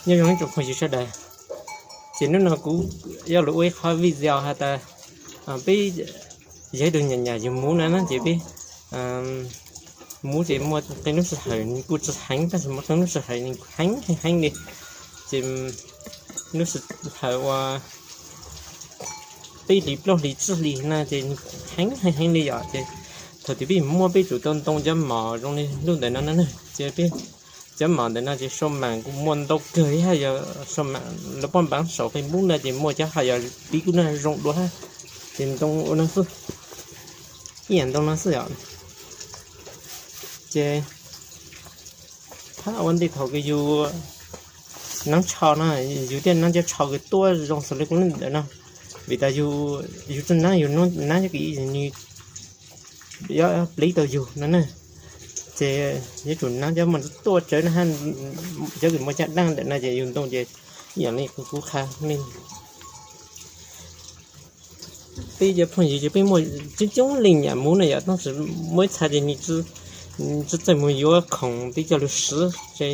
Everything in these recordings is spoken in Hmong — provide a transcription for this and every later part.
Nyob zoo ib tsoom phooj ywg sawv daws, ces hnub no kuv yuav los ua ib qho video has tas peb yog tus nyam nyam yug muv na, ces peb muv ces muaj qee lub sij hawm nws kuj tsis heev, tab sis muaj qee lub sij hawm nws kuj heev heev heev li. Ces lub sij hawm uas peb hlis plaub hlis tsib hlis no ces nws heev heev heev li yom. Ces thaum twg peb muaj peb tsum tau ntoo cov mom zoo li lub ntawm no na, ces peb cov mom ntawm no ces sau mam kuj muaj ntau kawg li hab, yog sau mam lawv pob npav saum Facebook no ces muaj cov hais yog piv kuj na zoo dua hab. Ces ntoo ua no xwb, ib yam ntoo no xwb yom. Ces hab ua ntej thaum kws yug nab tsho no, yug thiaj nab cov tsho kws tuaj zoo xws li kuv lub ntawm no, vim tas yug tsi nab, yug nab cov kws nws yuav pliv tau yug no na. Ces yuav tsum nab cov muaj tuaj tsawv na, cov kws muaj caj dab ntawm no ces yug ntoo ces ib yam li kuv qha nej, peb cov phooj ywg ces peb muaj coob coob leej nyam muv na yom, tab sis muaj ib txha ces nws tsi txawj mus yuav khoom peb coj lug siv, ces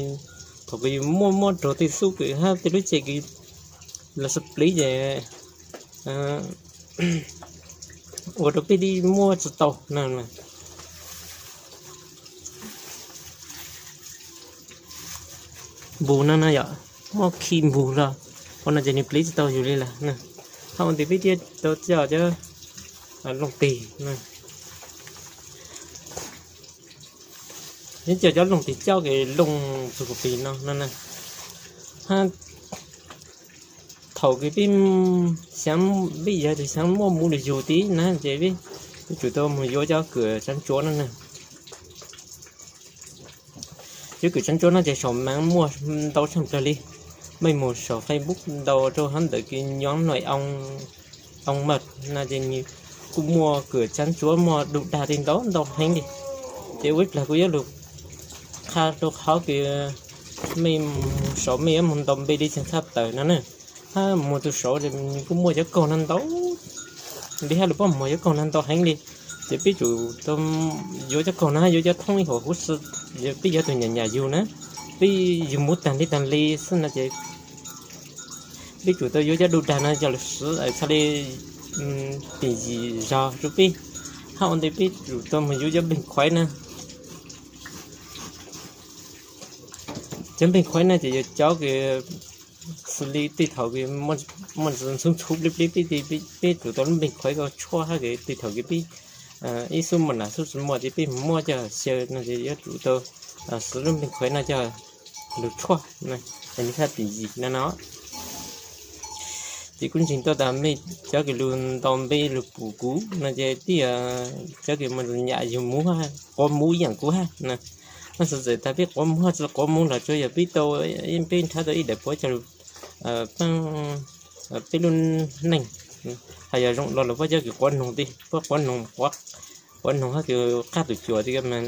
thaum kws yug muaj muaj raug tej xub kws hab tej lub cev kws los sib pliv ces ua rau peb li muab tsis tau na. Npus no no yom, muaj khi npus los ua no ces nws pliv tsis tau yus li lawm. Hab ua ntej peb thiaj tau coj cov looj tig, peb coj cov looj tig coj kws looj txug pis no no na. Hab thaum kws peb xyaav, peb yog tus xyaav muaj muv lug yug tib na ces peb yuav tsum tau mus yuav cov kws tsav ntsuav no na. Cov kws tsav ntsuav no ces saum maav muaj ntau tshaj plawg li. Mej mus saum Facebook ntau rau hab ntawm kws nyob Nais Oo, Oo Maj no ces nws kuj muaj kws tsav ntsuav muaj du dag li ntau ntau heev li. Ces ua ib plag kuv yuav lug qha rau qhov kws mej saum mej yuav mus ntaus npe li txheej txhaj tawm no na. Hab mus tus saud nws kuj muaj cov kaug no ntau, li hab lug puab muag cov kaug no ntau heev li. Ces peb tsum tau yuav cov kaug no hab yuav cov thoob ib huam huv si, peb yog tus nyam nyam yug na, peb yug muv taag li taag li xwb no ces peb tsum tau yuav cov du dag no coj lug siv txhaj li tim yim zog rau peb. Hab ua ntej peb tsum tau mus yuav cov npeeg khuaiv na. Cov npeeg khuaiv no ces yog cov kws xws li tej thaum kws muaj ntxhuv ntxhuv plig plig peb, peb tsum tau lub npeeg khuaiv ko tshuaj hab kws tej thaum kws peb ib xub muaj nam xub tsis muaj ces peb muab coj xyaw no ces yuav tsum tau siv lub npeeg khuaiv no coj lug tshuaj, es nws txhaj tim yim no no. Ces kuv ntseeg tau tas mej cov kws lug ntaus npe lug pum kuv no ces twb yog cov kws mus nyam yug muv, quav muv ib yaam kuv hab na. Tab sis txawm tas peb quav muv hab tsi quav muv los tsuav yog peb tau, peb nrhav tau ib daim puav coj lug paab peb lub neej, hos yog zoo dua los puab cov kws quav noog, puab quav noog, quav noog hab kws qab tus cuam tias mas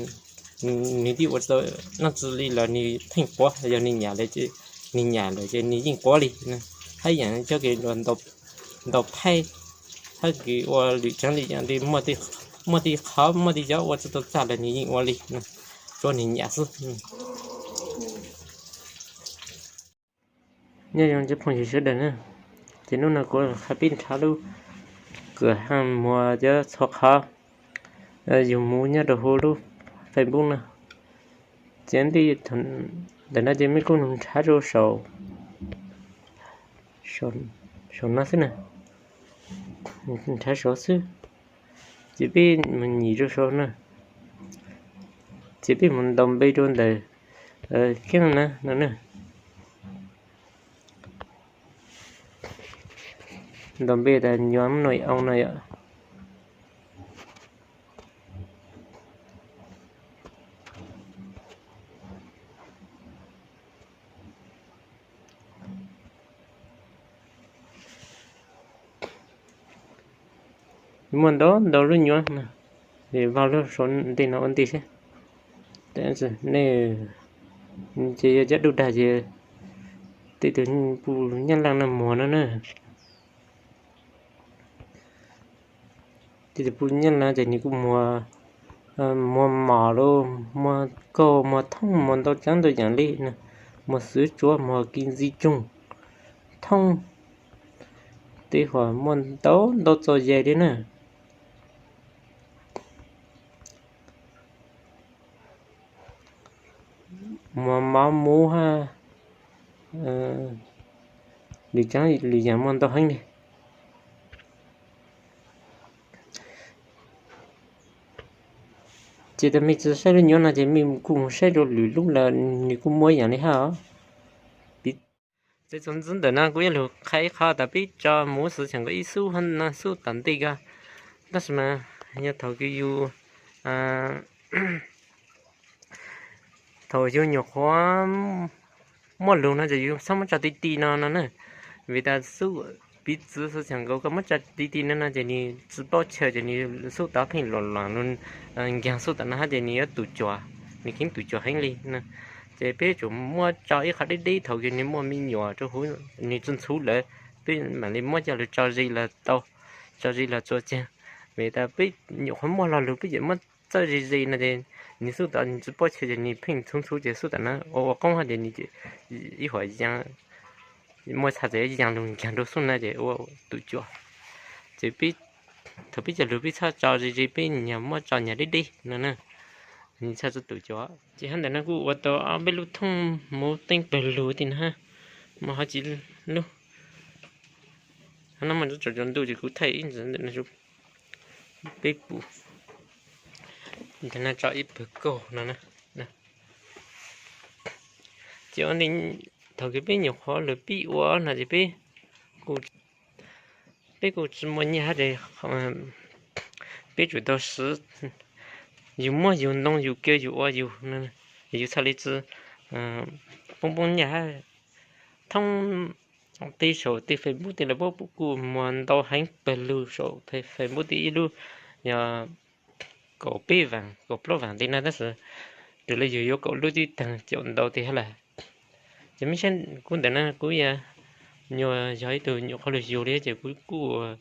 nws twb ua tsi tau dlaab tsi li los nws pheej quav, yog nws nyam lawm ces, nws nyam lawm ces nws yeej quav li. Hab ib yaam cov kws ntaus phaib, hab kws ua lwm tsev li yaam li muaj tej qhov muaj tej cov ua tsi tau txaj los nws yeej ua li, tsuav nws nyam xwb. Nyob zoo cov phooj ywg sawv daws na, ces hnub no kuv qha peb nrhav lub kws haj muag cov txhua qhov yug muv nyob rau huv lub Facebook na. Ces ntawm no ces mej kuj nrhav rau saum no xwb na, nrhav saud xwb. Ces peb mus nyam rau saud na, ces peb mus ntaus npe rau ntawm keeb na no na. Ntaus npe tas nyuam no oo no yom. Muaj ntau ntau lub nyuam no, vau lub saum ntej no ua ntej seb. Nej, ces yog cov dub dag ces tej tug puj nyab laj no muag no na. Tej tug puj nyab laj ces nws kuj muag, muag mom lauj, muag kaug, muag thoob, muag ntau tsav ntau yam li no. Mos xwb tsuav mos kis ntxi tsoog thooj, tej huam muaj ntau ntau txoj yais li na. Mos mov muv ha, lwm tsaab lwm yaam muaj ntau heev li. Ces tas mej tsi saib lub nyuam no ces mej kuj mus saib rua lwm lub lawm, nws kuj muaj yaam li hab os. Txuas ntxiv ntawm no kuv yuav lug qha ib qho tas peb tso muv xwv tseem nkaus ib xub no xub tom ntej ko, tab sis mas yog thaum kws yus, thaum yus nyuam qhuav muaj lug no ces yus txhob muab tso ti ti no no na. Vim tas xub, piv txwv xwv tseem nkaus koj muab tso ti ti no no ces nws tsi paub chaw ces nws xub tom pheej luam luam lug nkaag xub tom no hab ces nws yuav tum cuam, nws kheev tum cuam heev li na. Ces peb yuav tsum muab tso ib qho deb deb thaum kws nws muaj me nyuam rua huv, nws tsi ntxhuv lawm, peb mam li muab coj lug tso ze los tau, tso ze los tsuav tsaag. Vim tas peb nyuam qhuav muaj lo lug peb yuav muab txawj ze ze no ces nws xub tom nws tsi paub chaw ces nws pheej ntxhuv ntxhuv ces xub tom no ua ua qoob hab ces nws ib huam muaj txha txawm yaam lug nkaag rua xub na ces ua tum cuam. Ces thaum peb coj lug peb txhob tso ze ze, peb nyag muab tso nyag deb deb no na, nws txhob tsi tum cuam. Ces hab ntawm no kuj ua tau ob peb lub thooj muv teeb pawg lug tim no hab, muaj hab tsi lub. Hab no muaj tso tso ntuj ces kuv thaij ib ntsis ntawm no, peb pum ntawm no tso ib pawg kaug no na. Ces ua ntej thaum kws peb nyuam qhuav lug pib ua no ces peb, peb kuj tsi muaj nyaj hab ces peb tsum tau siv, yus muab yus ntoo yus kaw yus ua yus, yus txhaj li tsi poob poob nyaj hab. Thoob tej saum tej Facebook tej lawv puab kuj muag ntau heev pawg lug saum Facebook tej ib lub yog kaum peb vaam kaum plaub vaam tej na tab sis raws li yus yuav kaum lub tib taag caum ntau tej hab lawm. Ces mej saib kuv ntawm no kuv yog, nyuam yog ib tug nyuam qhuav lug yug li ces kuv kuj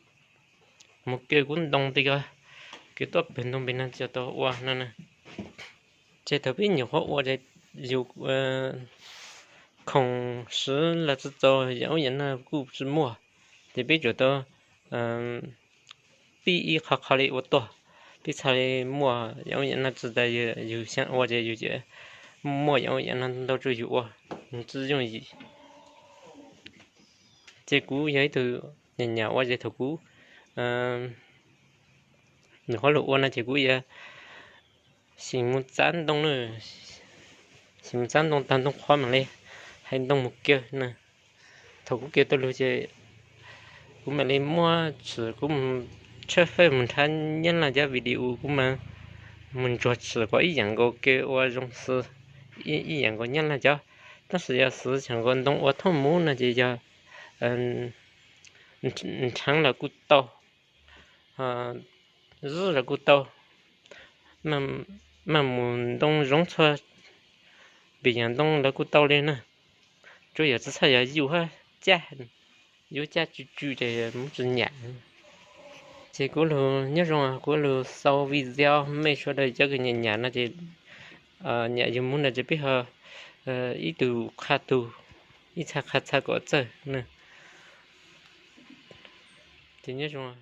mus kaw kuv ntoo tej ko, kaw tuab pawg ntoo pem no tso tau ua no na. Ces thaum peb nyuam qhuav ua ces yus khoom siv los tsi tau yam ub yam no kuj tsi muaj, ces peb tsum tau pib ib qho qhov li ua tuaj, peb txhaj li muaj yam ub yam no tsi tas yus xyaa ua ces yus muaj yam ub yam no ntau rua yus ua, tsi yooj yim. Ces kuv yog ib tug nyam nyam ua ces thaum kuv nyuam qhuav lug ua no ces kuv yuav xyeem mus txav ntoo, xyeem mus txav ntoo taag ntoo qhuav maam li hais ntoo mus kaw na. Thaum kuv kaw tau lug ces kuv maam li muab tshwm, kuv tshawb fawb mus nrhav Nyab Laj cov video, kuv maam mus ntsuag tshwm kom ib yaam nkaus kaw ua zoo xwb, ib yaam nkaus Nyab Laj cov. Tab sis yog xwv tseem nkaus ntoo ua thooj muv no ces yog nrhav los kuj tau, zwb los kuj tau, maam mus ntoo zoov txhua pem yaam ntoo lawv kuj tau li na. Tsuav yog tsi txhob yog yuj hab caj, yuav caj tsw tsw ces muab tsi nyam. Ces kuv lug nyob zoo, kuv lug xaus video, mej sawv daws cov kws nyam nyam no ces nyam yug muv no ces peb ho ib tug qha tug, ib txha qha txha kom txawj na. Ces nyob zoo.